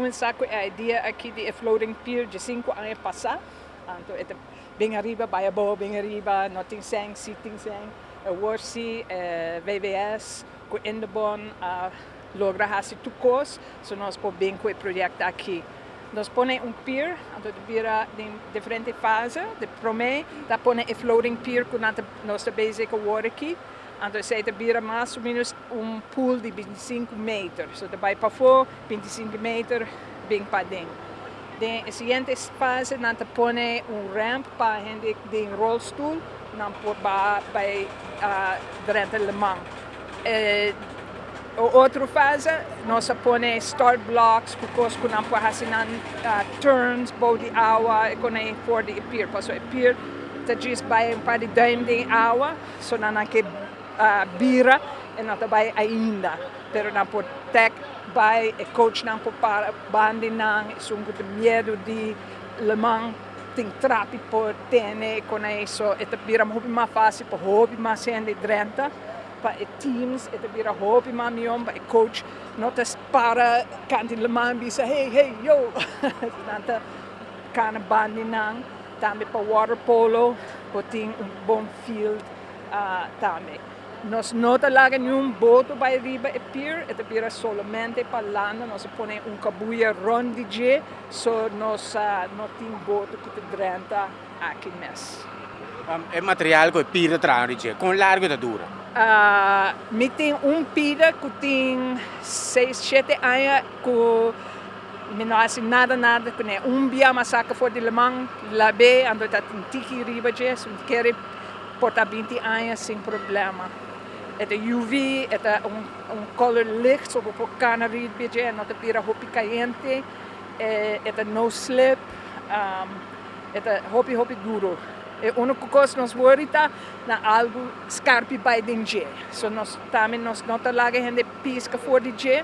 kuminsá ku e idea aki di e floating pier 15 aña pasá. Anto e ta bin ariba, bai abou, bin ariba, no tin sèn, si tin sèn. Awor si VWS ku Indebon a logra hasi tur kos, so nos por bin ku e proyekto aki. Nos pone un pier, anto ta bira den diferente fase. Di promé ta pone e floating pier ku nos ta bezig awor aki. Anto esei ta bira mas o ménos un pool di 25 meter. So ta bai pafó 25 meter, bin paden. Den e siguiente fase nan ta pone un ramp pa hende den rolstoel nan por bai drenta laman. Otro fase nos a pone start blocks ku kos ku nan por hasi nan turns bou di awa i kon for di e pier. Pasobra e pier ta djis bai un par di duim den awa, so nan nan ke bira e no ta bai ainda. Pero nan por tek bai, e coach nan por para bandi nan, esun ku tin miedu di laman tin trapi por tene kon so e ta bira hopi mas fásil pa hopi mas hende drenta. Pa e teams e ta bira hopi mas mihó pa e coach no ta para kant'i laman bisa: "Hey, hey, yo." Nan ta kana bandi nan. Tambe pa water polo por tin un bon field tambe. Nos no ta laga ningun boto bai riba e pier, e ta bira solamente pa landa. Nos a pone un kabuya rònt di dje, so nos no tin boto ku ta drenta aki mes. E material ku e pier ta traha di dje, kon largu ta dura? Mi tin un pida ku tin 6, 7 aña ku mi no hasi nada nada kuné. Un bia m'a saka for di laman, lab'é, anto ta tin tiki riba dje, so mi kere por ta 20 aña sin problema. E ta UV, e ta un color licht, so bo por kana riba dje, no ta bira hopi kayente, e ta no slip, e ta hopi hopi duro. E úniko kos nos worry ta na algu skarpi bai den dje. So nos tambe nos no ta laga hende piska for di dje,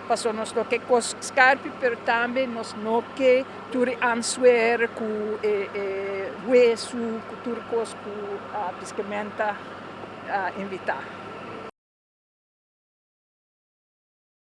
paso nos no ke kos skarpi, pero tambe nos no ke tur e answer ku e wesu, ku tur kos ku piskamentu ta invitá.